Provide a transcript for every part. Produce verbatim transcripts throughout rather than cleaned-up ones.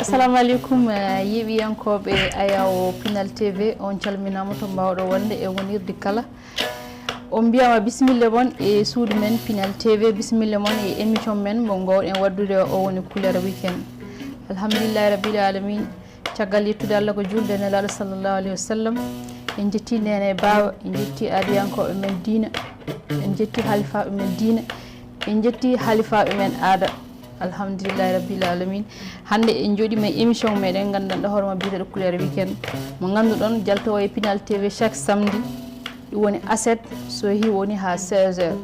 Assalamu aleykum, eh, yeeɓiyankooɓe Ayawo Pinal T V, on calminaama to mbaawɗo wonde e wonirde kala. On mbiyaama bisimilla mon e suudu men Pinal T V, bisimilla mon e émission men mo ngoowɗen waɗdude o woni Couleur Weekend. Alhamdulillahi Rabbil Alamin, caggal yettude Allah ko juulde e Nelaaɗo sallallahu alayhi wa sallam, en njetti neene e baaba, en njetti aadiyankooɓe men diina, en njetti halifaaɓe men diina, en njetti halifaaɓe men aada. Alhamdulillahi Rabbil Alamin. Hannde en njooɗiima e émission meɗen nganndanɗo hoore ma biyeteeɗo Couleur Weekend. Mo ngannduɗon jalto o e Pinal T V chaque samedi. Ɗum woni aset so yehi woni haa seize heures.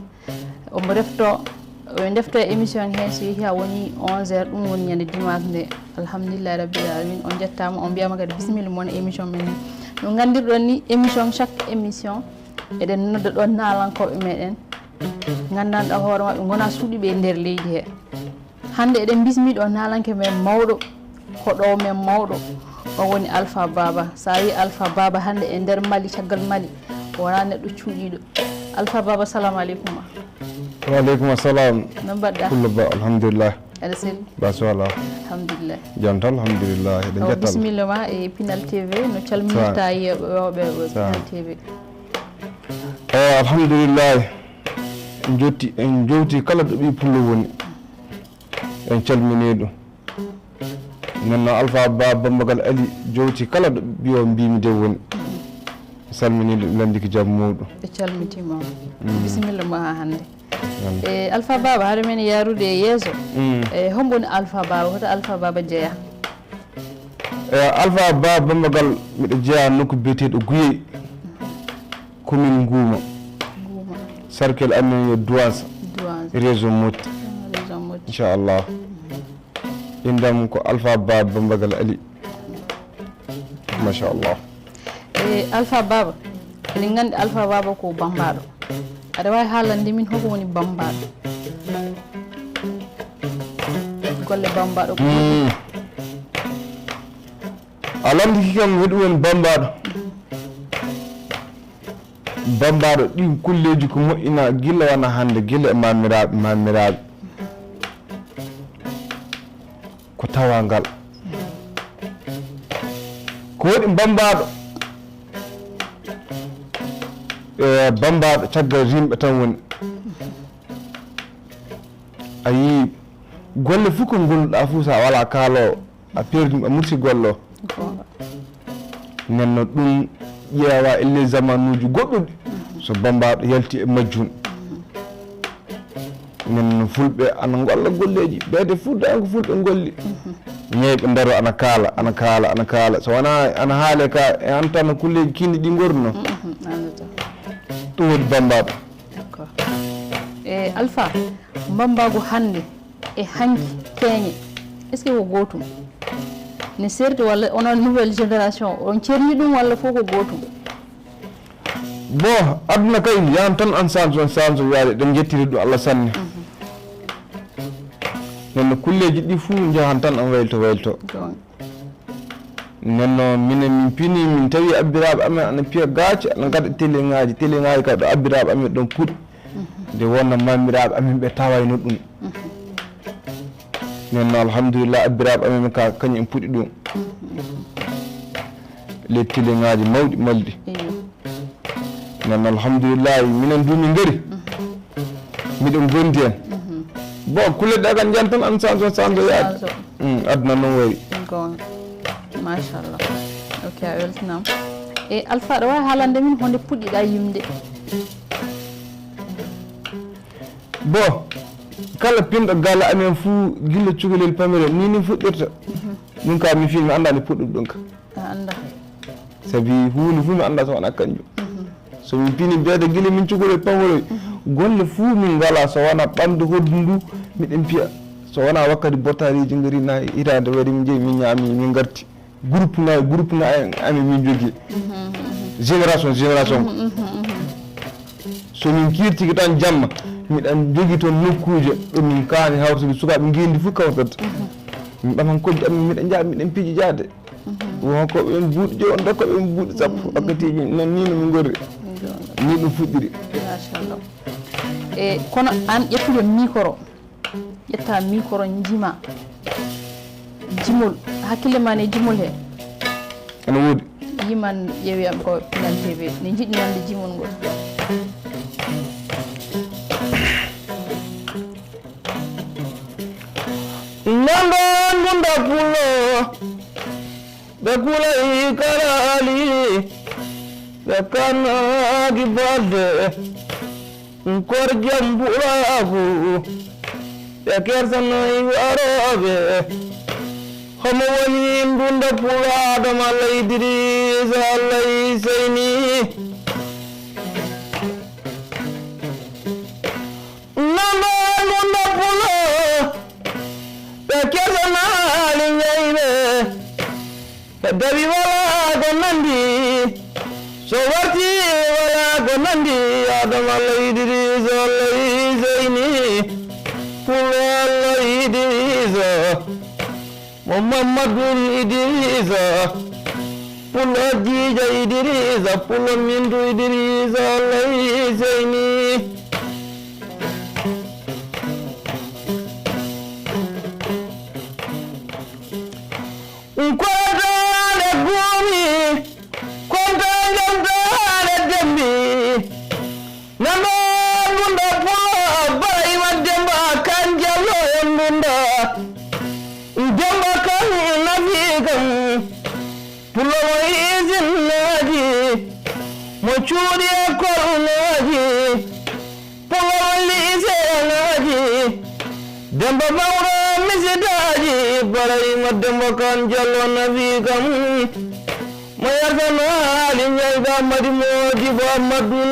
Omo refto, omo defto e émission heen so yehi haa woni onze heures, ɗum woni ñande dimanche nde. Alhamdulillahi Rabbil Alamin. On njettaama, on mbiyaama kadi bisimilla mon e émission men he. No nganndirɗon ni émission, chaque émission, eɗen nodda ɗon naalankooɓe meɗen. Nganndanɗo hoore maɓɓe ngona suuɗiiɓe e nder leydi he. Hannde eɗen bismi ɗo naalanke men mawɗo, ko ɗo men mawɗo, o woni Alpha Baba. So a wi Alpha Baba hannde e nder Mali, caggal Mali, o wona neɗɗo cuuɗiiɗo. Alpha Baba, salamu aleykum ma. Wa aleykum assalam. No mbaɗɗa? Pullo Ba, alhamdulillah. Aɗa selli? Ba so ala. Alhamdulillah. Jam tan, alhamdulillah. Eɗen Awa, jettama. Bisimilla ma e Pinal T V, no calminirta yeeɓooɓe Pinal T V? Eyi, alhamdulillah. En jotti, en jowti kala ɗo ɓii pullo woni. En calminii ɗum. Nden noon Alpha Ba Bambagal Ali jowti kala ɗo ɓiyo mbimi de woni. Mi salminii ɗum, lanndiki jam muɗum. Ɓe calmitiima. Mm. Bisimilla ma haa hannde. Mm. E Alpha Baba, haade men yaarude e yeeso. Mm. E hombo woni Alpha Baba? Hoto Alpha Baba jeyaa? E Alpha Ba Bambagal, miɗo jeyaa nokku biyeteeɗo Guyey. Commune Nguuma. Nguuma. Cercle amen yo Douanza. Douanza. Région Moti. Ah, région Moti. Inchallah. Innde am ko Alpha Ba Bambagal Ali. Machallah. E Alpha Baba, eɗen nganndi Alpha Baba ko Bambaaɗo. Aɗa waawi haalande min hoko woni Bambaaɗo? Golle Bambaaɗo ko Mm. A lanndiki kam heɗu woni Bambaaɗo. Bambaaɗo ɗin kulleeji ko moƴƴina gila wona hannde, gila e mamiraaɓe, mamiraaɓe. Ko tawa ngal. Ko waɗi Bambaaɗo? E Bambaaɗo caggal rimɓe tan woni. A yii golle fof ko ngolluɗaa fof, so a walaa kaaloowo, a perdi, a murti golle o. Goonga. Nden no ɗum ƴeewa e les zamanuuji goɗɗuɗi, so Bambaaɗo yalti e majjum. Nden no Fulɓe ana ngolla golleeji, beete fof daña ko Fulɓe ngolli. Ñeeɓe ndaro ana kaala, ana kaala, ana kaala. So wonaa ana haale ka e an tan no kulleeji kinɗi ɗi ngorno. Ɗum woni Bambaaɗo. D'accord. E Alpha, Bambaagu hannde e hanki keeñe, est-ce que ko gootum? Ne serti walla onon nouvelle génération, on cerni ɗum walla fof ko gootum? Bon, aduna kay yahan tan an sanso, an sanso yaade, ɗen jettiri ɗum Allah sanne. Mhm. Nden no kulleeji ɗi fuu njahan tan an waylto, waylto. Goonga. Nden noon, minen min pini, min tawi abbiraaɓe amen ana piya gaaci, ana ngaɗa teleŋaaji, teleŋaaji ka ɗo abbiraaɓe amen ɗon puɗi. Nde wonno mamiraaɓe amen ɓe tawayno ɗum. Nden noon, alhamdulillah, abbiraaɓe amen ka, kañum en puɗi ɗum. Les teleŋaaji mawɗi malɗi. Iyo. Nden alhamdulillahi, minen du min ngari. Miɗen gondi hen. Bon, kulle ɗe kan jan tan an sanso, sanso yaade. Sanso. Mm, aduna noon wayi. Goonga. Machallah. Ok, a weltinaama. E Alpha, aɗa waawi haalande min honde puɗɗiɗa yimde? Bon, kala pinɗo galle amen fuu, gilla cukalel pamare, ni ni fuɗɗirta. Min ka mi fii mi anndaa nde puɗɗuɗo ɗum ka. A anndaa. Sabi huunde fof mi anndaa so wonaa kanjum. So min pini mbeede gila min cukalel pamare, golle fof min ngalaa so wonaa ɓamde hoddu ndu miɗen piya. So wonaa wakkati bottariiji ngari na hitaande waɗi min njehi min ñaami min ngarti. Groupe na, groupe na amen min njogii. Génération, génération. So min kiirtiki tan jamma, miɗen njogii toon nokkuuje ɗo min kaani hawtude sukaaɓe ngenndi fof kawtata. Min ɓaman kojji amen miɗen njaha miɗen piiji jaade. Won ko ɓen buuɗi joyi, on ko ɓen buuɗi sappo, wakkatiiji non ni no min ngorri. Ni ɗum fuɗɗiri. Machallah. E kono an ƴettude micro, ƴetta micro njima. Jimol, hakkille ma ne jimol he? Ene woodi. Yiman ƴeewi am ko Pinal T V. Ne njiɗi nande jimol ngol. Nando ndunda pulo, ɓe kulay kalaali, ɓe kannaaki balde. Kor jam ɓuraagu, ɓe kersanoy warooɓe. Homo woni ndunda pulaaɗo ma ley Idrisa ley Seyni? Nando ndunda pulo, ɓe kersanaali ñayɓe. Dawi wala ko nandi, so warti wala ko nandi, Adama Allah Idrisa Allah Seyni, Pulo Allah Idrisa, mo Mamadou Idrisa, Pulo Jija Idrisa, Pulo Mindu Idrisa Allah Seyni. Kontaande goomi, kontaande njaɓtaande Dembi. Nando ndunda Pulo, Barayma Demba Kan Jallo e ndunda. Demba Kan nafi kam. Pulo mo isinaaji, mo cuuɗi e kolnaaji. Pulo lisenaaji, Demba mawɗo misidaaji, Barayma Demba Kan Jallo nafi kam. Mo yartanaali ñayɓe Ammadi Moodibo Ammadun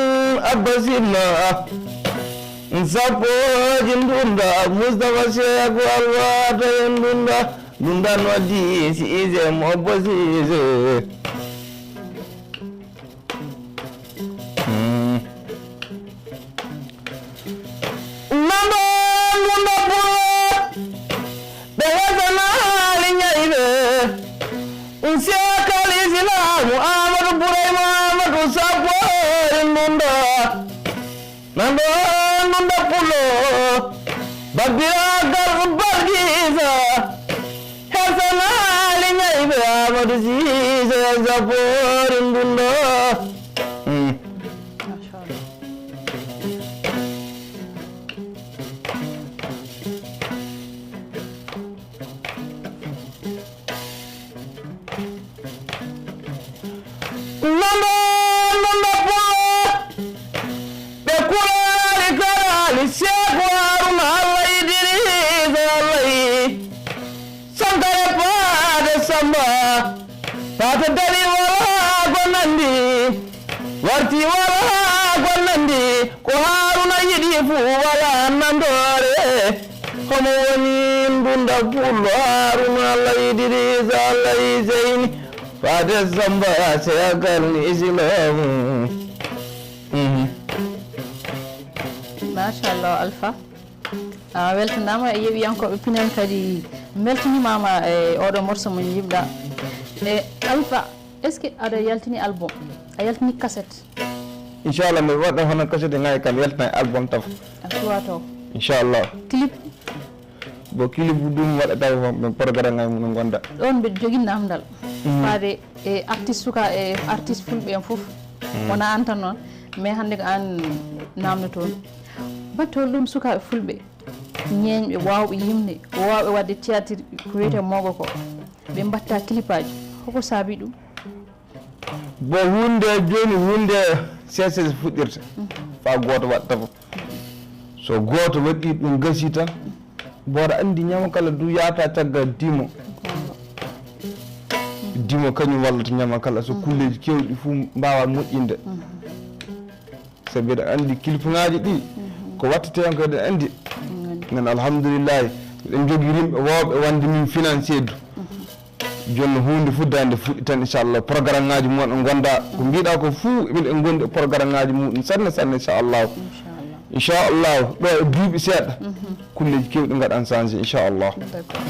Abba Silla. Sappooji ndunda, Mustafa Seeku Alwaata e ndunda, ndunda no diisi ise mo bosiise. Nando ndunda Pulo, ɓe yasanaali ñayɓe. Seekal Islaamu Aamadu Burayma Aamadu Saboori ndunda. Nando ndunda Pulo, babbiraagal Balkiisa. Yasanaali ñayɓe Aamadu Siise Saboori ndunda. Mm. Machallah. Nando ndunda Pulo, ɓe kulaali kalaali Seeku Haruna Allah Idrisa Allah. Sankara Paate Samba, Paate dari wala ko nandi, warti wala ko nandi, ko Haruna yiɗi fu wala nandoore. Homo woni ndunda Pulo Haruna Allah Idrisa Allah Seyni, Paate Samba seegal Islaamu. Mhm. Machallah Alpha. A weltanaama e yeewiyankooɓe Pinal kadi mbeltanimaama e oɗo morceau mo njiɗɗa. E Alpha, est-ce que aɗa yaltini album? A yaltini cassette? Inchallah, mi waɗa hono cassette ngaye kam yaltina e album taf. A suwa to. Inchallah. Clip? Bon, clip ɗum waɗata ko programme ngaye mum no gonda. Ɗon mbeɗa jogii namdal. Mhm. Faade e artiste suka e artiste fulɓe en fof. Mhm. Wona an tan noon, mais hannde ko an namdoton. Battol ɗum sukaaɓe fulɓe. Ñeeñɓe, waawɓe yimde, waawɓe waɗde théâtre ko wiyetee moogo ko. Ɓe mbatta clipaaji. Hoko saabi ɗum? Bon, huunde jooni, huunde C C C fuɗɗirta. Faa gooto waɗta fof. So gooto waɗi ɗum gasi tan. Bon, aɗa anndi ñama kala du yaata caggal dimo. Dimo kañum wallata ñama kala so kulleeji keewɗi fof mbaawa moƴƴinde. Sabi eɗen anndi kilifŋaaji ɗi, ko waɗtetee on ko eɗen anndi. Min, alhamdulillahi, eɗen njogii rimɓe woowɓe wonde min financé du. Jooni no huunde fof daande fuɗɗi tan, inchallah. Programmeŋaaji mum en ngonda, ko mbiɗa ko fuu, eɗen ngondi e programmeŋaaji muɗum sanne, sanne, inchallah. Inchallah. Inchallah, ɗo e duuɓi seeɗa, kulleeji keewɗi ngaɗan changé, inchallah. D'accord.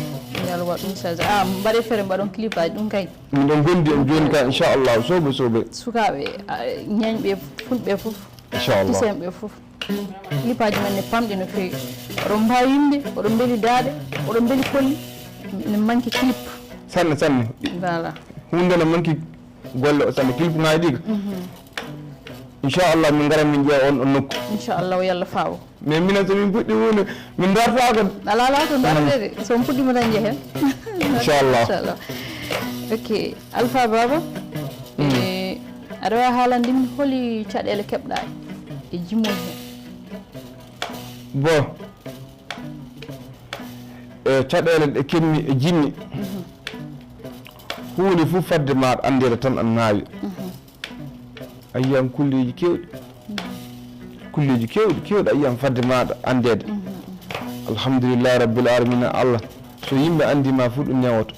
Yo Allah waɗ ɗum changé. Ah, mbaɗe feere mbaɗon clipaaji ɗum kay. Miɗen ngondi en jooni ka, inchallah, soɓe, soɓe. Sukaaɓe, ah, ñeeñɓe, fulɓe fof. Inchallah. Tisenɓe fof. Clipaaji men ne pamɗi no feewi. Oɗon mbaawi yimde, oɗon mbeli daaɗe, oɗon mbeli kolli. Ene manque clip. Sanne sanne. Voilà. Hunde ne manque golle o sanne, clip ngaji ɗi ka. Inchallah min ngara min ƴeewa on ɗon nokku. Inchallah, yalla fawo. Mais minen so min puɗɗi hunde min dartako. Ala ala ko dartede, so on puɗɗima tan jehen. Inchallah. Ok. Alpha Baba, e aɗa wawi haalande min holi caɗele keɓɗa e jimol he? Bon, e caɗele ɗe keɓmi e jimmi, hunde fof fadde maɗa andede tan ana nawi. A yiyan kulleji kewɗi, kulleji kewɗi kewɗi a yiyan fadde maɗa andede. Alhamdulillahi rabbil alamina. Allah, so yimɓe andima fof ɗum newoto.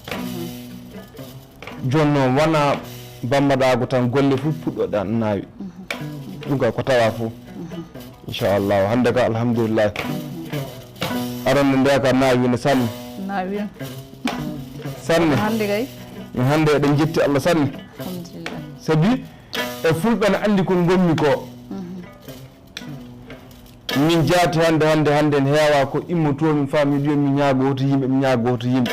Joni noon wona bambaɗago tan, golle fof puɗɗoɗa nawi. Ɗum ka ko tawa fof. Inchallahu hande ka alhamdulillahi. Arande nde ka nawi no sanne. Nawino. Sanne. Hande kay. Hande eɗen jetti Allah sanne. Alhamdulillah. Sabi e fulɓe ne andi ko gonmi ko. Min jaati hande hande hande en heewa ko immotomi fa mi wiya mi ñaago hoto yimɓe mi ñaago hoto yimɓe.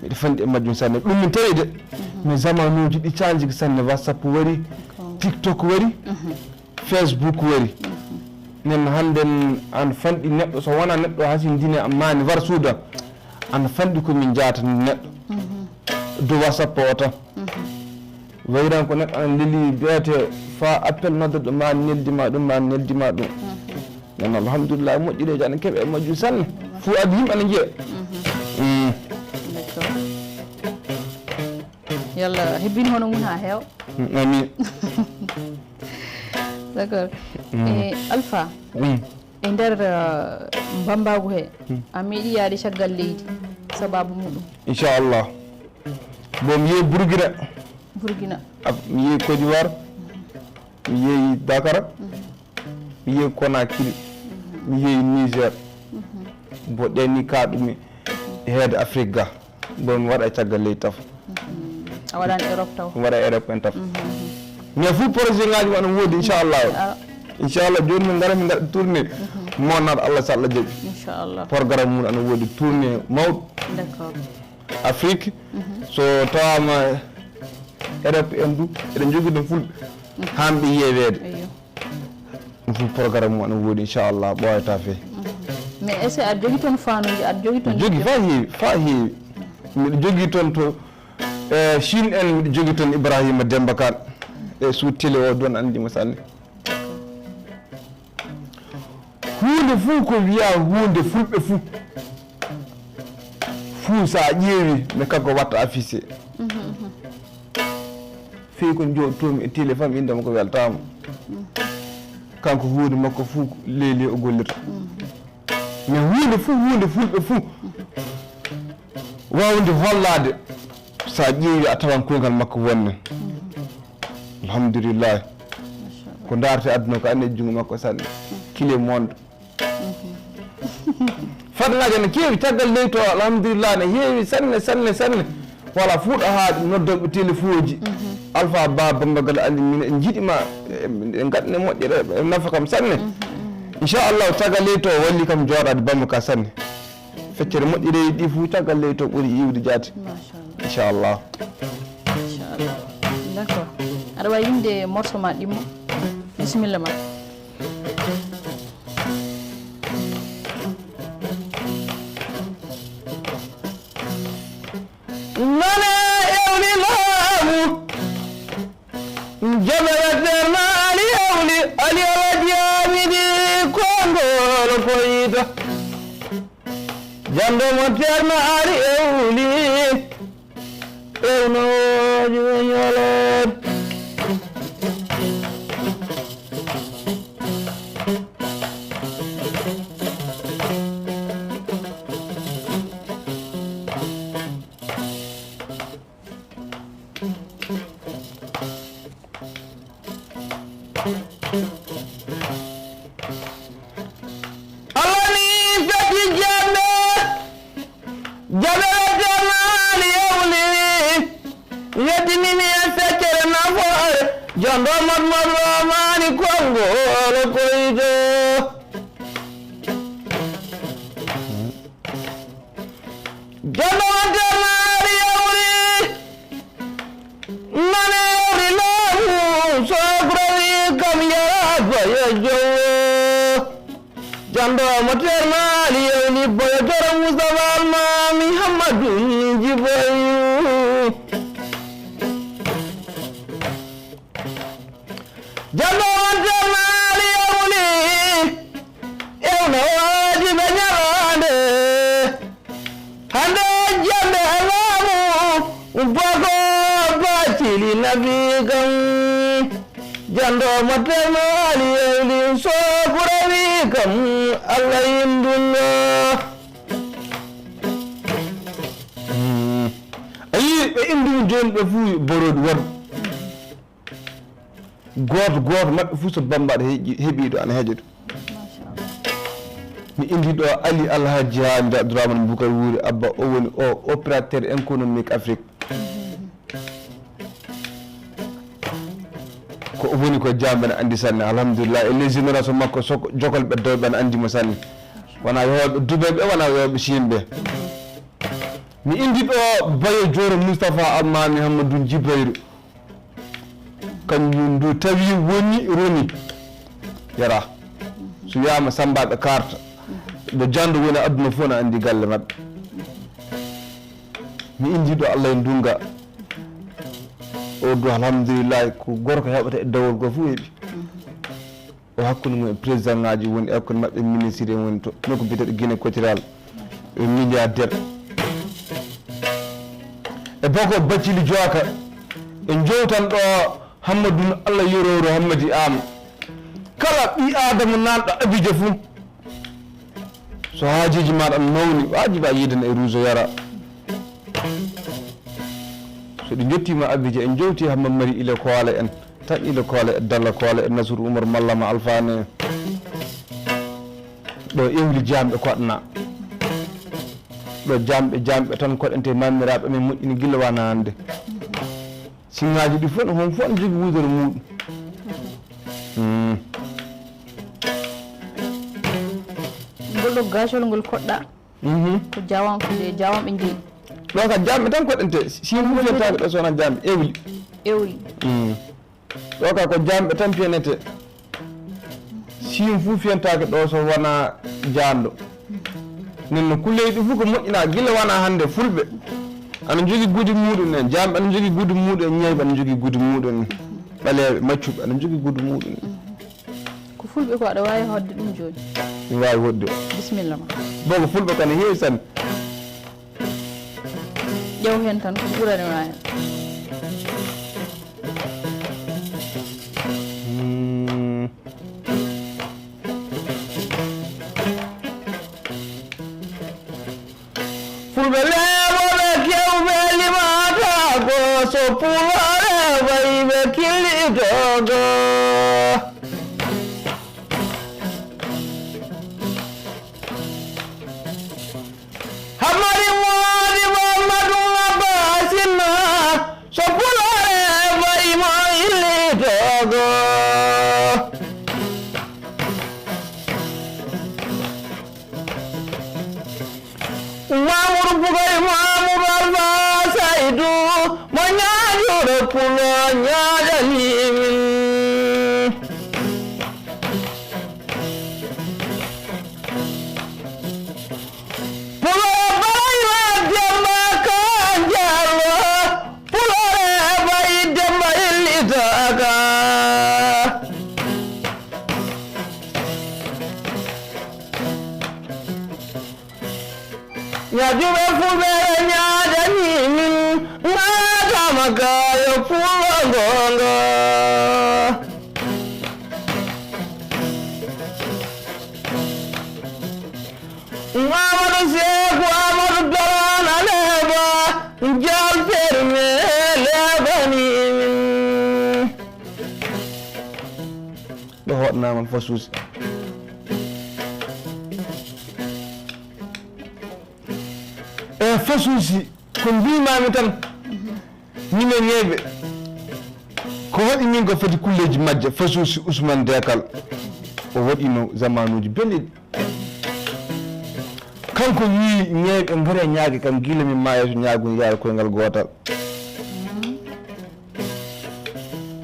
Miɗo fanɗi e majjum sanne, ɗum min tawi de. Mais zamanuji ɗi canji ko sanne, WhatsApp wari, TikTok wari, Facebook wari. Nen hande an fanɗi neɗɗo so wona neɗɗo hasindine amma ne war suuda. Ana fanɗi ko min jaata neɗɗo do WhatsApp o tan. Wayran ko neɗɗo ana leli beete fa appel noddoɗo ma neldi ma ɗum ma neldi ma ɗum. Nen alhamdulillah moƴƴireji ana keɓe e majjum sanne. Fo adi yimɓe ana jeeya. Yalla hebbin hono mun ha heewa. Amin. D'accord. E Alpha, e nder mbambagu he a meeɗi yaade caggal leydi sababu muɗum? Inchallah. Bon mi yehi Burkina. Burkina. Mi yehi Côte d'Ivoire. Mi yehi Dakar. Mi yehi Conakry. Mi yehi Niger. Bo ɗeni kaɗumi heede Afrique ga. Bon mi waɗa e caggal leydi taf. A waɗani Europe taw? Mi waɗa Europe en taf. Mais fof projet ngaji ana woodi inchallah. Inchallah joni min gara min gaɗa tourné. Mo naat Allah so Allah jaɓi. Inchallah. Programme mum ana woodi tourné mawɗo. D'accord. Afrique. So tawama Europe en du eɗen jogui ɗum fulɓe. Hanɓe yeweede. Ɗum fof programme mum ana woodi inchallah ɓooyata fe. Mais est ce que aɗa jogui toon fanuji aɗa jogui toon? Jogui fa heewi fa heewi. Miɗo jogui toon to e Chine en miɗo jogui toon Ibrahima Demba Kane. E sous télé o don andimo sanne. Hunde fof ko wiya hunde fulɓe fof. Fof sa ƴeewi mi kanko watta affiché. Fii ko jooɗotomi e téléphone innde makko weltaama. Kanko huunde makko fof leeli o gollirta. Mais huunde fof huunde fulɓe fof waawde hollaade so a ƴeewi a tawan koyngal makko wonnen. Alhamdulillahi. Ko ndaarte aduna ko anne junngo makko sanne. Kile monde. Fadlaaji ne keewi caggal leydi to alhamdulillah ne heewi sanne sanne sanne. Wala fuuɗa haa noddooɓe telefoji. Alpha Ba Bambagal Ali minen en njiɗi ma. En gaɗne moƴƴere e nafa kam sanne. Inchallah caggal leydi to walli kam jooɗaade Bamba ka sanne. Feccere moƴƴireeji ɗi fof caggal leydi to ɓuri iwde jaati. Inchallah. D'accord. Aɗa wawi winde morceau ma ɗimmo. Bisimilla ma. Nane ewli laamu. Jabere terna ali ewli ali alaji amidi kongol koyita. Jando mo terna ali ewli. Ewnooji ɓe ñooloon. Allah ni feti jande. Jabere jamaali yewli. Yeddinimi e feccere nafoore. Jondo mot mot romani kongol koydo. Jondo Ando mo ternaali yewni boyo joro Mustafa Almaami Hammadun Jiboyu. Jando mo ternaali yewni ewna waaji ɓe ñalaande. Hande jande e laamu bako bacili nafi kam. Jando mo ternaali yewli sokura wi kam Allah yinduno. Mm. A yii ɓe indi jooni ɓe fuu borodi woɗɓe. Gooto gooto maɓɓe fuu so Bammbaaɗo heƴi- heɓii ɗo ana heƴa ɗum. Mi indi ɗo Ali Alhaji Haamid Abdourahmane Bukar Wuuri Abba, o woni o opérateur économique Afrique. Ko o woni ko jaamɓe ne anndi sanne, alhamdulillah. E les génération makko, so jokol ɓe dewɓe ne anndi mo sanne. Wona yooɓe Dubai ɓe, wona yooɓe Chine ɓe. Mi indi ɗo Bayo Jooro Moustapha Almaami Hammadou Djibayru. Kanjum ndu tawi woni roni. Yara. So wiyaama Samba ɓe karta. Ɗo jando woni aduna fof na anndi galle maɓɓe. Mi indi ɗo Allah e ndunga. O du alhamdulillah ko gorko heɓata e dawol go fof heɓi. O hakkunde mum e président ngaji woni e hakkunde maɓɓe ministre en woni to nokku biyeteɗo Guinée Équatorial. E milliardaire. E bako Bacili Joaka. E jowtan ɗo Hammadun Allah yororo Hammadi Am. Kala ɓi Adama nanɗo Abidjan fuu. So haajeji maɗa mawni, wajiba yiiden e ruuso yara. So ɗi jottima Abidjan en jowti Hamma Mari Ile Koole en, tan Ile Koole e Dalla Koole e Nasru Umar Mallama Alfane. Ɗo ewli jamɓe koɗna. Ɗo jamɓe, jamɓe tan koɗante mamiraɓe men moƴƴini gila wana hande. Siŋaaji ɗi fof, hon fof ne jogii wudere muuɗum. Mm. Ngol ɗo gaacol ngol koɗɗa. Mhm. Ko jawam, ko je jawam ɓe njeyi. Ɗo ka jamɓe tan koɗɗante. Siŋ fof fiyataake ɗo so wonaa jamɓe. Ewli. Ewli. Mm. Ɗo ka ko jamɓe tan piyanete. Siŋ fof fiyataake ɗo so wonaa jaanɗo. Nden no kuleyɗi fof ko moƴƴina gila wonaa hannde fulɓe. Ana jogii gudi muuɗum en, jamɓe ana jogii gudi muuɗum en, ñayɓe ana jogii gudi muuɗum en. Ɓaleeɓe, maccuɓe ana jogii gudi muuɗum en. Ko fulɓe ko aɗa waawi hoɗde ɗum jooni? Mi waawi hoɗde. Bisimilla ma. Bon, ko fulɓe ko ana heewi sanne. Ƴeew heen tan ko ɓurani ma heen. Hmm. Fulɓe leeɓooɓe kewɓe limataa ko so Pulaar heɓay ɓe killitoo go. Hammadi Moodi Mamadou Abba Sinna, so Pulaar heɓay mo illitoo go. Mamoudou Bougay Mamoudou Alpha Saïdou, mo ñaaƴuɗo pulo ñaaƴani min. Pulo balay wa Demba Kanjalo, pulo re bay Demba illitaka. Ñaajuɓe fulɓe ɓe ñaajani min, ngaatama gaayo pulo ngongo. Amadou Seeku Amadou Darana leeba, jal perme leebani min. Ɗo hoɗnama fasuusi. E fasuusi ko mbimami tan, minen ñeyɓe, ko waɗi min ko foti kulleji majje, fasuusi Ousmane Dekal, o waɗino zamanuji belɗi. Kanko wii ñeyɓe ngare ñaage kam gila min maayo so ñaagu yaara koyngal gootal.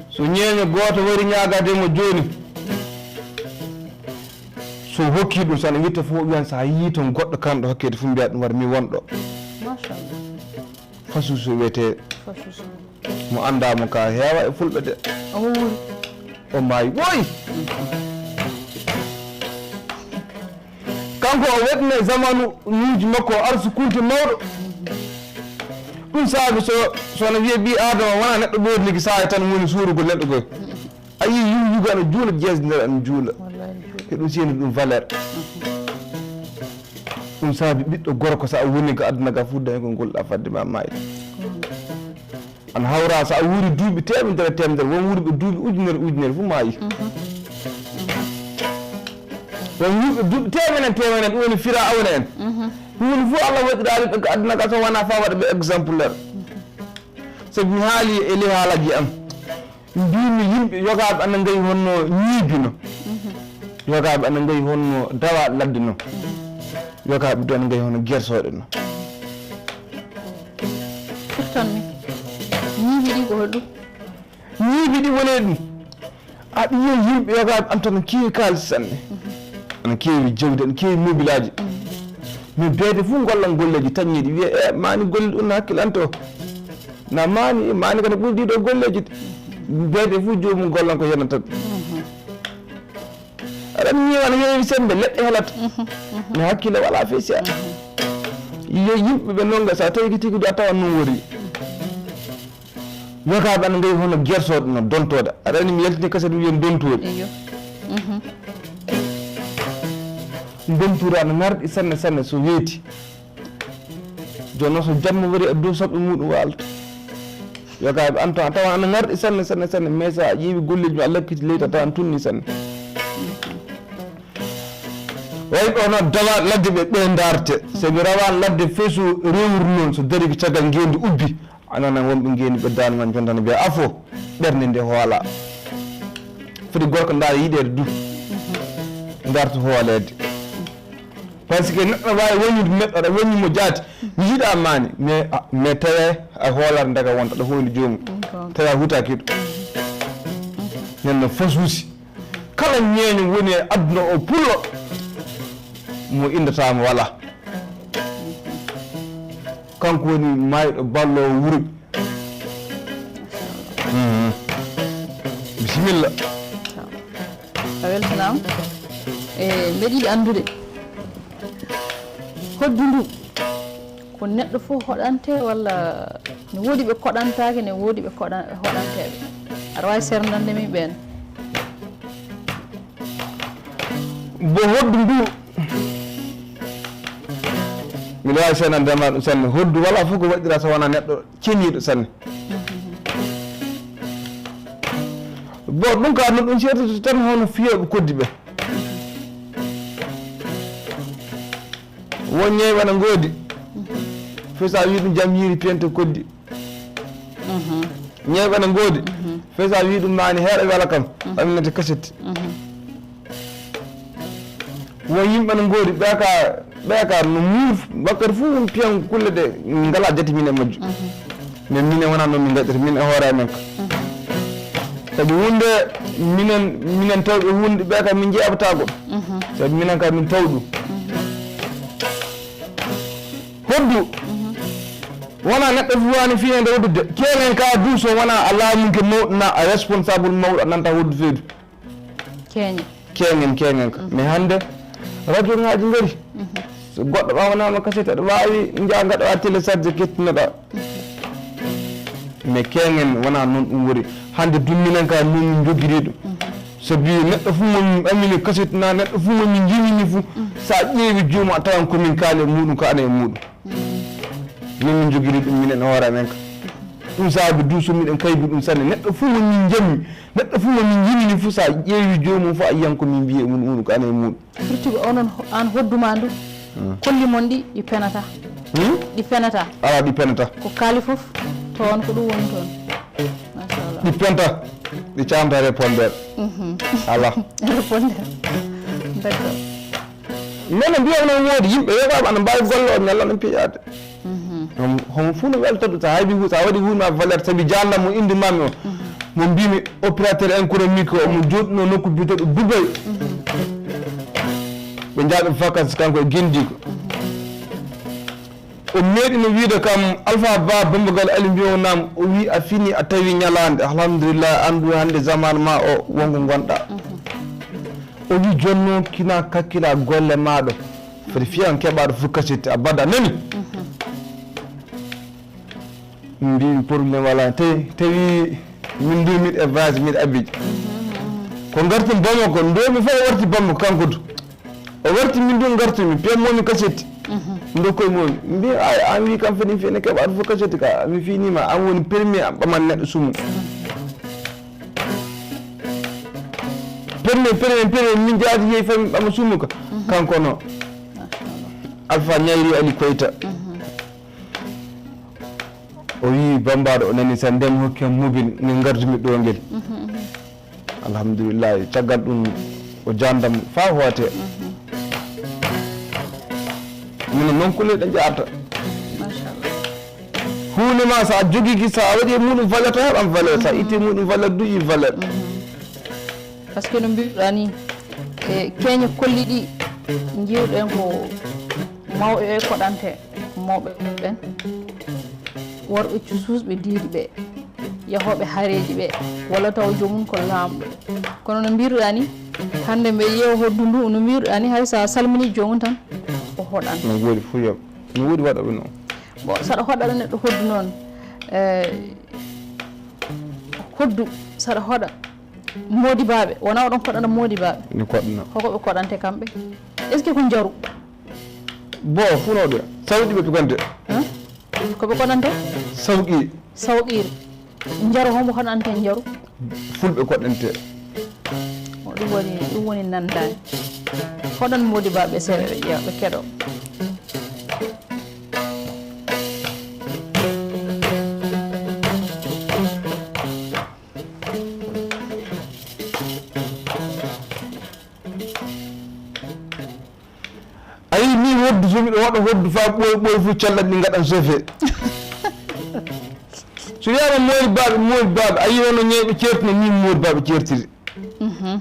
So ñeeño gooto wari ñaagade mo jooni, So hokki ɗum, so ene witta fof, o wiyan so a yii toon goɗɗo kanɗo hokkede fof, mbiya ɗum waɗa mi wonɗo. Machallah. Fasuuso wiyetee. Fasuuso. Mo anndaa mo ka heewa e fulɓe de. Omo wuuri. O maayi ɓooyi. Kanko o weɗne zamanu nuuji makko o arsu kunti mawɗo. Ɗum saabi so, so no wiye ɓii Aadama wona neɗɗo ɓoornigi saaya tan woni suurugol neɗɗo goy. A yii yuw yuga no juula jeesdinere no juula. Wallahi no juula. Heɗum siyani ɗum valeur. Ɗum saabi ɓiɗɗo gorko so a woni ko aduna ga fof dañi ko golɗa fadde ma mayde. An hawra so a wuuri duuɓi teemedere teemedere won wuurɓe duuɓi ujunere ujunere fof maayi. Won wuurɓe duuɓi teemenen teemenen ɗum woni fira awna en. Ɗum woni fof Allah waɗiraali ɓe ko aduna ga so wona fa waɗa ɓe exemplaire. Sabi mi haali e ley haalaji am. Mbimi yimɓe yogaaɓe ana ngayi honno ñiibi no. Yogaaɓe ana ngayi honno dawa ladde no. Yogaaɓe du ana ngayi honno gersooɗe no. Firtan mi. Ñiibi ɗi ko holɗum? Ñiibi ɗi woni ɗum. Aɗa yiya yimɓe yogaaɓe am tan no keewi kaalis sanne. Ana keewi jawdi, ana keewi mobilaaji. Min beede fof ngollan golleeji tañiiɗi. Wiye, "E, maani golle ɗum no hakkilante o." Na maani, maani kadi ɓuri ɗiɗo golleeji. Beede fof joomum gollan ko yena tan. Aɗa anndi wano heewi semmbe, leɗɗe helata. Mi hakkille wala fey si a. Yo yimɓe ɓe nonga, so a tawi ko tigi do a tawan non wori. Yogaaɓe ana ngayi hono gersooɗe no dontooɗe. Aɗa anndi mi yaltini kaset wiyen dontoori. Eyo. Dontoori ana ŋarɗi sanne sanne so weeti. Jooni noon so jamma wari e dow soɓɓe muɗum waalta. Yogaaɓe an tan a tawa ana ŋarɗi sanne sanne sanne mais so a ƴeewi golleeji ma a lakkiti leydi a tawa ana tunni sanne. Way ɗo noon dawa ladde ɓe ɓe ndarte. So mi rawan ladde fesu rewru noon so dari ko caggal ngendi ubbi. A nana wonɓe ngeeni ɓe daan man jondana mbiya afo ɓernde nde hoola. Foti gorko ndaara yiɗeede du. Ndarta hooleede. Par ce que neɗɗo waawi woñude neɗɗo aɗa woñi mo jaati mi yiɗa maani mais ah, mais tawi a hoolata daga wonta aɗa hoyni joomum tawi a hutaaki ɗum. Nen no fasuusi kala ñeeño woni e aduna o pullo mo inndataama wala. Kanko woni maayɗo balloowo wuro. Bisimilla. A weltanaama. E mbeɗa yiɗi anndude hoddu ndu ko neɗɗo fof hoɗante walla ne woodi ɓe koɗantaake ne woodi ɓe koɗa- hoɗanteeɓe? Aɗa waawi sernande min ɓeen? Bo hoddu ndu miɗo waawi sernande ma ɗum sanne hoddu wala fof ko waɗira so wona neɗɗo ceniiɗo sanne. Bon ɗum ka no ɗum sertata tan hono fiyooɓe koddi ɓe. Won ñeewa na ngoodi fesa wi ɗum jam yiiri pente koddi. Ñeewa na ngoodi fesa wi ɗum maani heeɗa wela kam aminata kaseti. Won yimɓe no ngoodi ɓe ka ɓe ka no muur wakkati fof won piyan kulle ɗe ngala jati min e majju. Mais min e wona noon min gaɗirta min e hoore amen ka sabu wonde minen minen tawɓe hunde ɓe ka min jeeɓata goɗɗo sabu minen ka min taw ɗum. Hoddu wona neɗɗo fof wani fiyande hoddude keenen ka du so wona a laamunke mawɗo na a responsable mawɗo a nanta hoddu feydu. Keñen. Keñen keñen ka mais hannde radio ŋaaji ngari so goɗɗo ɓawanama kasete aɗa wawi jaa gaɗa wa télécharge kettinoɗa. Mais keñen wona noon ɗum woni hannde dumminen ka noon min jogiri ɗum sabi neɗɗo fof momin ɓamini kasete na neɗɗo fof momin jimini fof sa ƴeewi joomum a tawan komin kaali e muɗum ko ana e muɗum. Min min jogiri ɗum minen e hoore amen ka ɗum saabi du so miɗen kaybi ɗum sanne neɗɗo fof mo min jammi neɗɗo fof mo min yimini fof sa ƴeewi joomum fof a yiyan ko min mbiye mum ɗum ko ana e muɗum. Firti ko onon an hodduma ndu kolli mon ɗi ɗi penata. Ɗi penata. Ala ɗi penata. Ko kaali fof toon ko ɗum woni toon. Machallah. Ɗi penta ɗi camta répondeur. Ala. Répondeur. D'accord. Mene mbiya onon woodi yimɓe yogaɓe ana mbawi golle o ñalla no piyaade. Homo fof no weltoɗo sa haybi hu sa waɗi hunma valeur saabi jandam mo indi mami o mo mbimi opérateur économique omo joɗɗuno nokku biteɗo Dubaï. Ɓe njaaɓi vacances kanko e Gindiiko. O meeɗino wiide kam, Alpha Ba Bambagal Ali Mbiyow Naam, o wi a fini, a tawi ñalaande, alhamdulillah, anndu hannde zaman ma o, wongo ngonɗa. O wi jooni noon kina kakkila golle maaɗo. Foti fiya on keɓaaɗo fof kasette abada, nani? Mbimi problème wala, tawi, tawi min ndu miɗo e vase, miɗo abiji. Ko ngartum Bamako, ndomi fof o warti Bamako kanko du. O warti min du ngartumi, piyammomi kasette. Ndokkoye momi. Mbi ay, an wi kam fini fini keɓaɗo fof kasette ka. Mi finima, an woni premier am ɓaman neɗɗo sumu. Premier, premier, premier, min jaadi yehi fami ɓama sumu ka. Kanko no. Alpha Ñayri Ali Koyta. O wi Bambaɗo, o nani sa ndem hokki am mobile, nge gardumi ɗo ngel. Alhamdulillahi, caggal ɗum o jandam fa hoote. Mino noon kulle ɗe jaarta. Machallah. Huunde ma sa jogiki, sa waɗi e muɗum valeur, ta heɓan valeur, sa itti muɗum valeur, duƴi valeur. Par ce que no mbiruɗa ni, e keñe kolli ɗi, jiwɗen ko mawɓe ɓe koɗante, mawɓe ɓen, worɓe cususɓe diidi ɓe, yahooɓe hareeji ɓe, walla taw joomum ko laamɗo. Kono no mbiruɗa ni, hannde mbe yeewa hoddu ndu, no mbiruɗa ni, hay sa salmini joomum tan, o hoɗan. No woodi fuu yoɓ, no woodi waɗooɓe noon. Bon, saɗa hoɗana neɗɗo hoddu noon, eh, hoddu, saɗa hoɗa, Modibaaɓe, wona oɗon koɗana modibaaɓe? Ni koɗana. Hoko ɓe koɗante kamɓe? Est-ce que ko njaru? Bo, funooɓe, sawɗi ɓe pigante. Hein? Ko ɓe koɗante? Sawqi. Sawqiri. Njaru, hombo koɗante njaru? Fulɓe koɗante. O, ɗum woni, ɗum woni nandani. Koɗan modibaaɓe seeɗa ɓe ƴeewa, ɓe keɗo. A yii min hoddu, so miɗo waɗa hoddu fa ɓooy ɓooy fof callat ɗi ngaɗan sofe. So wiyaama moodi baaɓe, moodi baaɓe, a yii hono ñeeɓe ceertino, min moodi baaɓe ceertiri.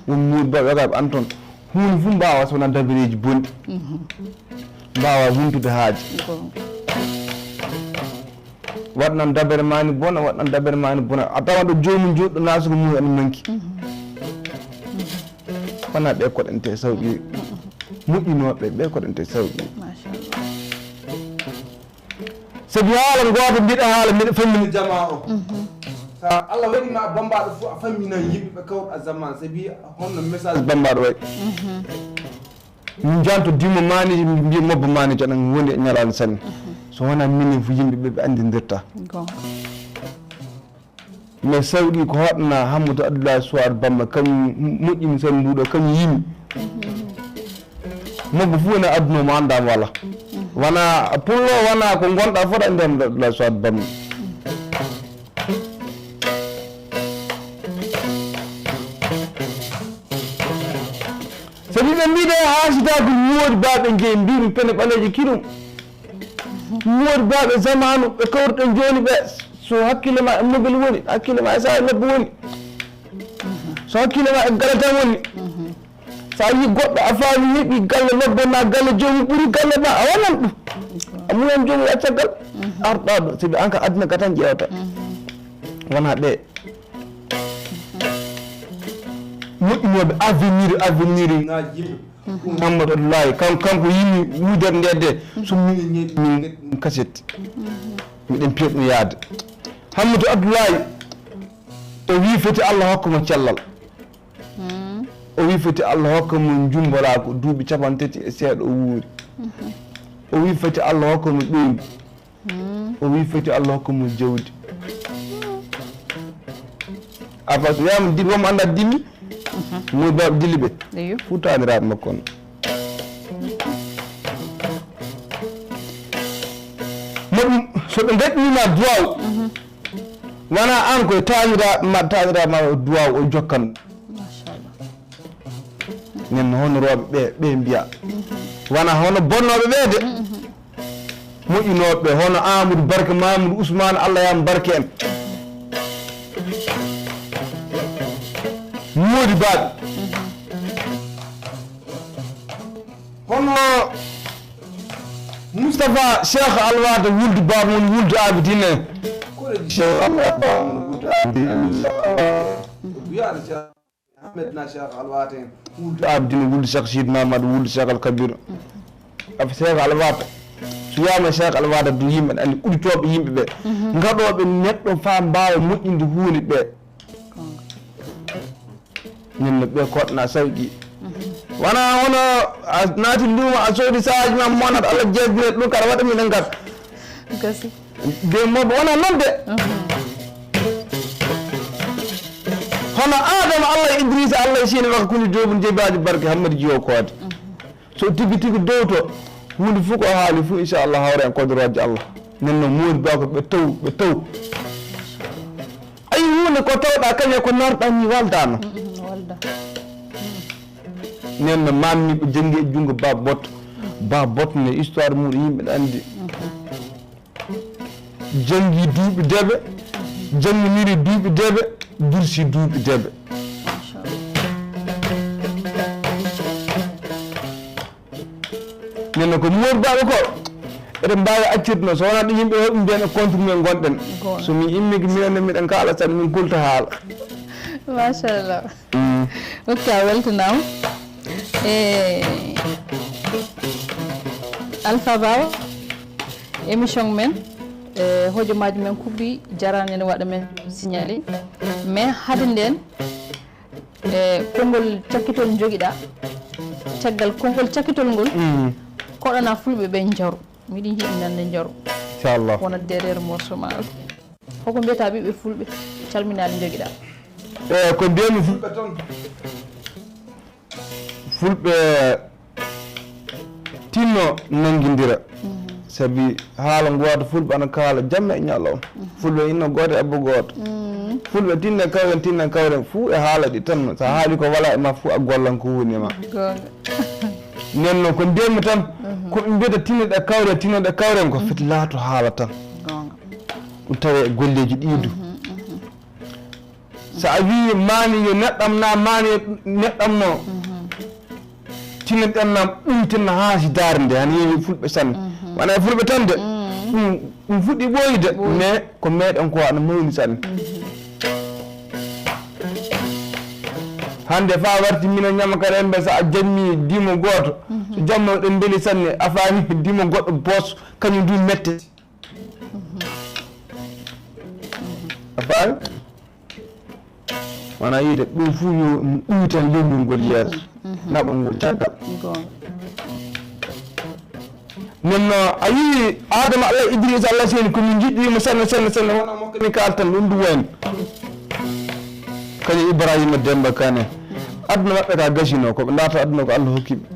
Won moodi baaɓe waga ɓe an toon. Huunde fof mbaawa so wonaa dabareeji bonɗi. Mbaawa wontude haaji. Waɗnan dabere mani bona, waɗnan dabere mani bona. A tawa ɗo joomum joɗɗo naasugo mum ene manki. Wona ɓe koɗante sawqi. Moƴƴinooɓe ɓe koɗante sawqi. Machallah. Sabi haala ngoota mbiɗa haala mbiɗa fammina jamaa o. Sa Allah waɗi ma bambaɗo fof a fammina yimɓe ɓe kawɗa zaman. Sabi honno message bambaɗo waɗi. Min janto dimo mani, mbiya mobbo mani tan woni e ñalaande sanne. So wonaa minen fof yimɓe ɓe ɓe anndidirta. Goonga. Mais sawɗi ko hoɗna Hammadou Abdoulaye Souare Bamba, kam moƴƴini sanne nduɗo, kam yimi. Mobbo fof ene aduna mo annda mo wala. Wona pullo, wona ko ngonɗa fof annde Hammadou Abdoulaye Souare Bamba. Sabi ɓe mbiɗe haasida ko moodi baaɓe jeyi mbimi pene ɓaleeje kirum. Moodi baaɓe zamanu ɓe kawruɗen jooni ɓe, so hakkille ma e mobile woni, hakkille ma e sa e lobbo woni. So hakkille ma e gala tan woni. So a yii goɗɗo a faami heɓi galle lobbo na galle joomum ɓuri galle ma, a wonan ɗum. A muyan joomum a caggal. Arɗa ɗo, sabi an ka aduna ka tan ƴeewata. Wona ɓe. Moƴƴinooɓe avenir, avenir ŋaaji yimɓe. Ɗum Hammadou Abdoulaye, kan-, kanko yimi wujat nde de, so minen ñeeɗi min ngaɗi ɗum kaset. Miɗen piya ɗum yaade. Hammadou Abdoulaye, o wi foti Allah hokka mo cellal. O wi foti Allah hokka mo njumbolaa ko duuɓi capantati e seeɗa o wuuri. O wi foti Allah hokka mo ɓeyngu. O wi foti Allah hokka mo jawdi. Afa so wiyama dimi, wonmo anda dimi. Mo baaɓe dilli ɓe. Eyo. Futaniraaɓe makko on. Moɗum, so ɓe ngaɗinima duwaw, wona an koye taniraɓe ma, taniraɓe ma o duwaw o jokkan. Machallah. Nen hono rooɓe ɓe, ɓe mbiya. Wona hono bonnooɓe ɓe de. Moƴƴinooɓe hono Amadou Barka, Mamadou Ousmane, Allah yam barke en. Moodi baaɓe. Hono Moustapha Cheikh Alwata wuldu Baba woni wuldu Abidine. Cheikh Alwata wuldu Abidine. Ahmed na Cheikh Alwata en. Wuldu Abidine wuldu Cheikh Sid Mamadou wuldu Cheikh Al Kabir. Af Cheikh Alwata. So wiyama Cheikh Alwata du yimɓe andi udditoɓe yimɓe ɓe. Gaɗoɓe neɗɗo fa mbawa moƴƴinde huunde ɓe. Ñande ɓe koɗna sawƴi. Wona hono a naati luumo a soodi saaji ma monat Allah jeebine ɗum kara waɗa miɗen gasa. Gasi. De moɓe wona noon de. Hono Adama Allah Idrissa Allah sini waka kuni joobu jeebaaji barke Hammadi Jiyo Koode. So tigi tigi dowto huunde fof ko haali fof inchallah hawre en kodoroje Allah. Nen no moodi ba ko ɓe taw ɓe taw. Ayi huunde ko tawɗa kañe ko narɗa ni waldano. Walda. Nen no mammi ko janngi e junngo ba bot. Ba bot ne histoire mum yimɓe ɗa andi. Janngi duuɓi deɓe. Jannginiri duuɓi deɓe. Dursi duuɓi deɓe. Nen no ko moodi baɓe ko eɗen mbawi accirde no so wona ɗo yimɓe hoɓe mbiyan e contre mum gonɗen. So min immiki minen ne miɗen kaala tan min kulta haala. Machallah. Ok, a weltanama. E Alpha Bawa, émission men e hojomaji men kuɓɓi jarani ene waɗa men signalé. Mais hade nden e konngol cakkitol jogiɗa, caggal konngol cakkitol ngol koɗana fulɓe ɓe jaro. Miɗi jiɗi nande jaro. Inchallah. Wona derrière morceau ma. Hoko mbiyata ɓiɓɓe fulɓe calminali jogiɗa? E ko mbiyami fulɓe tan. Fulɓe tinno nanngindira. Sabi haala ngoota fulɓe ana kaala jamma e ñalawma. Fulɓe inno gooto e abbo gooto. Fulɓe tinne kawren tinne kawren fuu e haala ɗi tan so a haali ko wala e ma fuu a gollan ko woni e ma. Nen noon ko mbiyatmi tan ko ɓe mbiyata tinno ɗe kawren tinno ɗe kawren ko fiti laato haala tan. Ɗum tawe e golleeji ɗiidu. So a wii maani yo neɗɗam na maani neɗɗam no tinen ɗen nam ɓuyten no haasi daare nde hano yeewi fulɓe sanne wona e fulɓe tan de ɗum ɗum fuɗɗi ɓooyde mais ko meɗen ko ana mawni sanne hande fa warti mino ñamaka rembe so a jammi dimo gooto so jamma ɗen mbeli sanne a faami dimo goɗɗo boos kañum du mette a faami wona yiide ɗum fuu yo ɗum ɗuytan yewndol ngol yeeso naɓa ngol caggal nen no a yii adama allah idrissa allah seeni komin jiɗɗima sanne sanne sanne wona mokkani kaltan ɗum ɗum wayno kañum ibrahima demba kane aduna maɓɓe ka gasino koɓe darta aduna ko allah hokkiɓe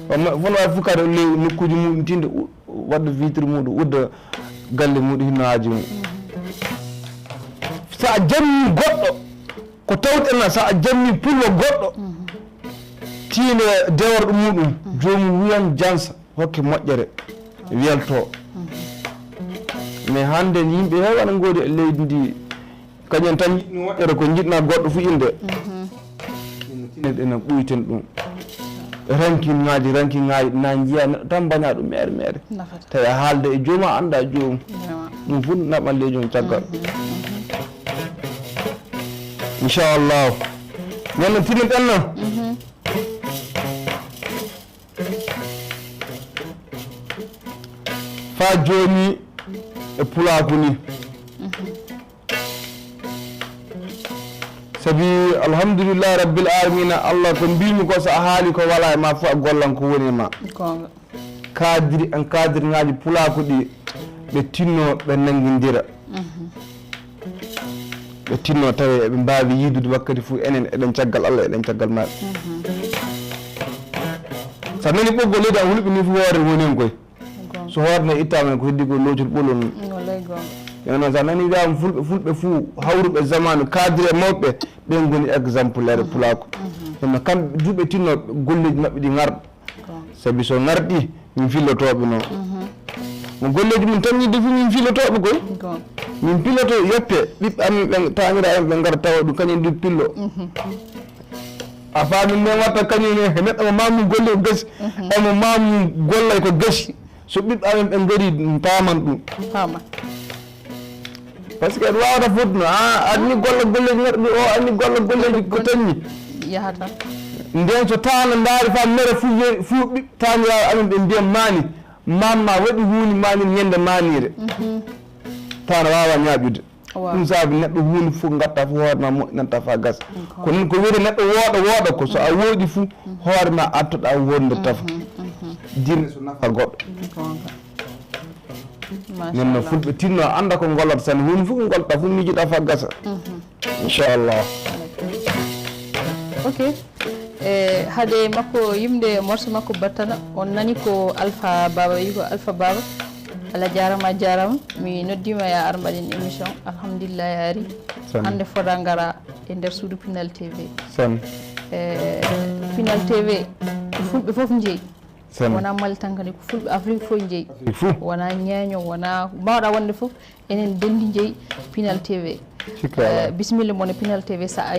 wona wawi fukade ley nokkuji mum tinde waɗa vitre muɗum udda galle muɗum hinno haaji mum so a jammi goɗɗo ko tawɗena so a jammi pullo goɗɗo tiinde deworɗo muɗum jomum wiyan jansa hokke moƴƴere welto mais hande yimɓe heewi ana ngoodi e leydi ndi Kañum tan yiɗno waɗere ko jiɗna goɗɗo fu innde. Ina ɓuyten ɗum. Rankinŋaaji rankinŋaaji na njiya neɗɗo tan mbaña ɗum meere meere. Tawi a haalda e jooma annda joom. Ɗum fu naɓan ley joom caggal. Inchallahu. Ñande tini ɗen noon. Faa jooni e pulaaku ni. Sabi alhamdulillahi rabbil alamina allah ko mbimi ko so a haali ko wala e ma fof a gollan ko woni e ma. Kadiri en kadirŋaaji pulaaku ɗi ɓe tinno ɓe nanngindira. Ɓe tinno tawi eɓe mbaawi yiidude wakkati fof enen eɗen caggal allah eɗen caggal maɓɓe. So a nani ɓoggol leydi a hulɓini fof hoore wonen koy. So hoore nde ittaama ko heddi ko locol ɓolol mum. Ene noon so a nani wiyama fulɓe fulɓe fuu hawruɓe zamanu kadiri e mawɓe ɓen ngoni exemplaire pulaaku. Kono kamɓe duuɓe tinnoɓe golleji maɓɓe ɗi ngarɗa. Sabi so ngarɗi min fillotooɓe noon. Mo golleji mum tan yidde fof min fillotooɓe koy. Min pilloto yoppe ɓiɓɓe amen ɓe taanira en ɓe ngara tawa ɗum kañum ɗum pillo. A faami, nden watta kañum e neɗɗo mo maamu golle ko gasi, e mo maamu gollay ko gasi. So ɓiɓɓe amen ɓe ngari, paaman ɗum. Paaman. Parce que aɗa waawata fottuno, a anni golla golleeji neɗɗo, o anni golla golleeji ko tañi. Yahata. Nden so taana ndaari fa mere fu, ye-, fu ɓiɓɓe taaniraaɓe amen ɓe mbiyan maani, maam ma waɗi huuni maani ñande maaniire. Taana waawa ñaaƴude. Waaw. Ɗum saabi neɗɗo huunde fof ngatta fof hoore ma moƴƴinanta fa gasa. Ko noon ko wiyete neɗɗo wooɗa, wooɗa ko so a wooɗi fof hoore ma artoɗa wonde tafa. Dirne so nafa goɗɗo. Gonga. Nden no fulɓe tinno annda ko ngollata tan, huunde fof ko ngollata fof miijoɗa fa gasa. Inchallah. Ok. E hade makko yimde morso makko battana, on nani ko Alpha Baba wi ko Alpha Baba. Ala jarama, jarama. Mi noddima ya ar mbaɗen émission. Alhamdulillah, ya ari. Hande foda ngara e nder suudu Pinal T V. E Pinal T V, fulɓe fof njeyi. Wona Mali tan kadi, ko fulɓe Afrique fof njeyi. Wona ñeeño, wona mbawɗa wonde fof. Enen denndi njeyi Pinal T V. Bisimilla mon e Pinal T V, so a,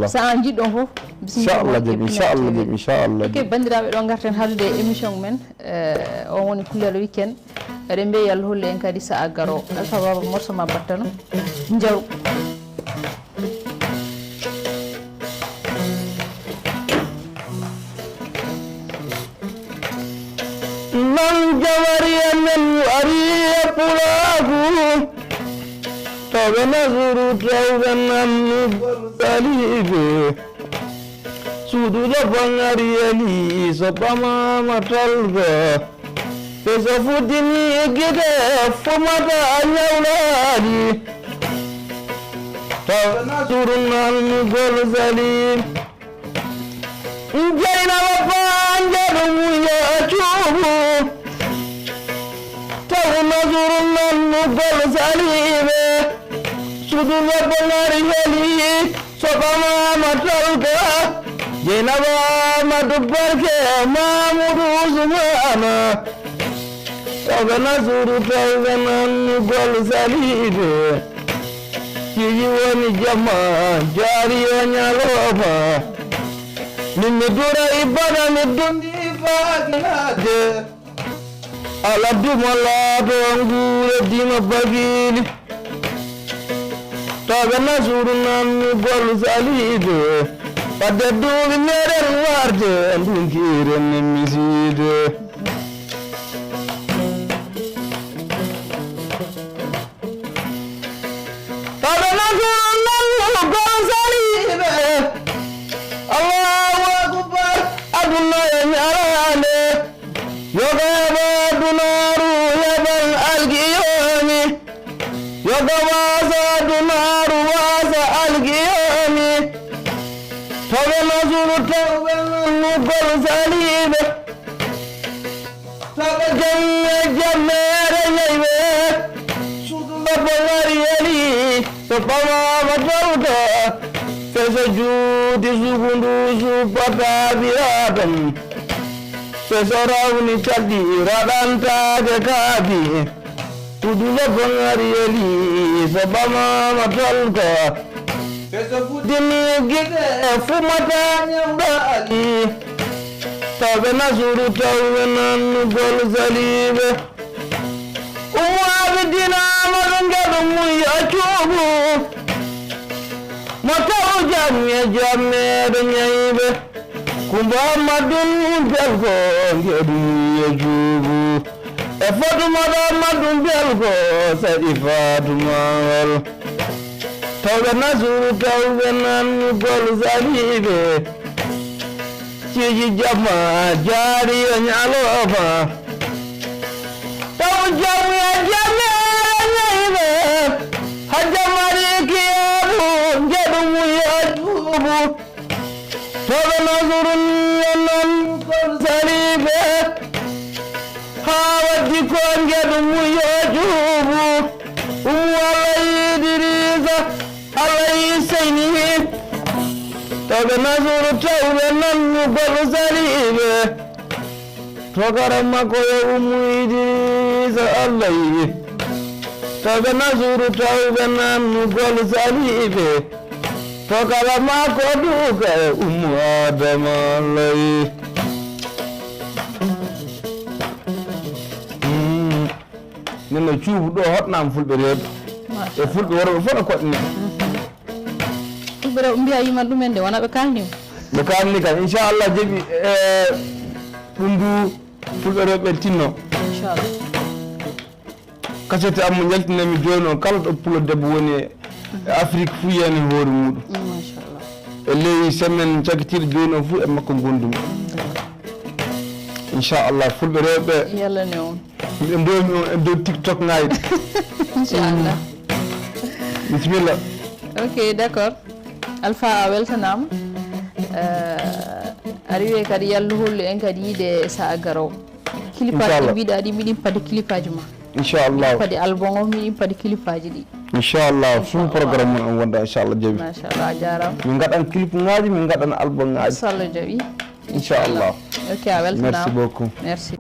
so a jiɗɗo on fof, bisimilla mon e Pinal T V. Inchallah, jaɓi, inchallah, jaɓi, inchallah. Ok, banndiraaɓe, ɗo ngarten haadude e émission men. Eh, on woni Pulel Weekend. Eɗen mbiya yo Allah hollu en kadi sa'a garo. Alpha Baba, morso ma battano. Njaw. Nan jawari amen ari e pulaagu, tawɓe nasuru, tawɓe nan nugol saliiɓe. Suudu ɗo bangari eli so ɓamaama talga, ɓe so fuddini gite fumata ñawlaali. Tawɓe nasuru nan nugol saliiɓe. Jeynaba Ba njaɗu mum yo cuubu. Taw nasuru nan nugol saliiɓe. Suudu lebbo ngari heli so ɓamaama talga. Jeynaba Amadou Barke Mamoudou Ousmane. Tawɓe nasuru tawɓe nan nugol saliiɓe. Piiji woni jamma, jaari yo ñalawma. Min mi dura ibada, mi dundi faakinaade. Ala duma laato nguure dima bagili. Tawɓe nasuru nan nugol saliiɓe. Fadde duuɓi meɗen warde, ndunkiren misiide. Tawɓe nasuru nan nugol saliiɓe. Allahu akbar, aduna e ñalaande. Yoga heɓa dunaaru heɓan alkiyami. Yoga wasa dunaaru wasa alkiyami. Tawɓe nasuru tawɓe nan nugol saliiɓe. Tawɓe jamme jammeere ñayɓe. Suudu lobbo ngari eli. So ɓamaama tawta. Feso juuti sukundu suppata biratam. Feso rawni calɗi raɗantaake kaabi. Suudu lobbo ngari eli so ɓamaama talka. Feso fuddini gite fumata ñawɗaali. Tawɓe nasuru tawɓe nan nugol saliiɓe. Ummu Abidina Amadu ngeɗu mum yo cuubu. Mo taw jam e jammeeɗo ñayɓe. Kumba Amadu Belko ngeɗu mum yo cuubu. E Fatumata Amadu Belko saɗi Fatumawal. Tawɓe nasuru tawɓe nan nugol saliiɓe. Ciiji jamma jaari e ñalawma. Taw jam e jammeere ñayɓe. Hajja Mari Kiyaabu ngeɗu mum yo cuubu. Tawɓe nasuru ni e nan nugol saliiɓe. Haa waddi ko ngeɗu mum yo cuubu. Ummu Alla Idrisa. Alla yi seyni. Tawɓe nasuru tawɓe nan nugol saliiɓe. Togara makko yo Ummu Idrisa Alla yi. Tawɓe nasuru tawɓe nan nugol saliiɓe. Tokala ma ko duka e ummu adama lay. Neno cuubu ɗo hotnama fulɓe rewɓe e fulɓe worɓe fof no koɗni. Fulɓe rewɓe mbiya yiman ɗumen de wona ɓe kalni. Ɓe kalni kam inchallah jeeɓi. E ɗum du fulɓe rewɓe tinno. Inchallah. Kasete am mo jaltinanmi jooni o, kala ɗo pulo debbo woni e Afrique fuu yeene hoore muɗum. Machallah. E ley semaine cagitiiɗo jooni o fuu e makko ngondumi. Inchallah fulɓe rewɓe. Yalla ne on. Miɗo ndomi on e dow TikTok ngaji. Inchallah. Bisimilla. Ok, d'accord. Alpha a weltanama. Eh, a riwe kadi yallu hollu en kadi yiide sa a garowo. Clip aji ɗi mbiɗa ɗi mbiɗin padi clip aji ma. Inchallah. Padi album o mbiɗin padi clip aji ɗi. Inchallah fuu programme mum en wonda inchallah jawi. Machallah a jarama. Min gaɗan clip ngaji min gaɗan album ngaji. Inchallah jawi. Inchallah. Ok a weltanama. Merci beaucoup. Merci.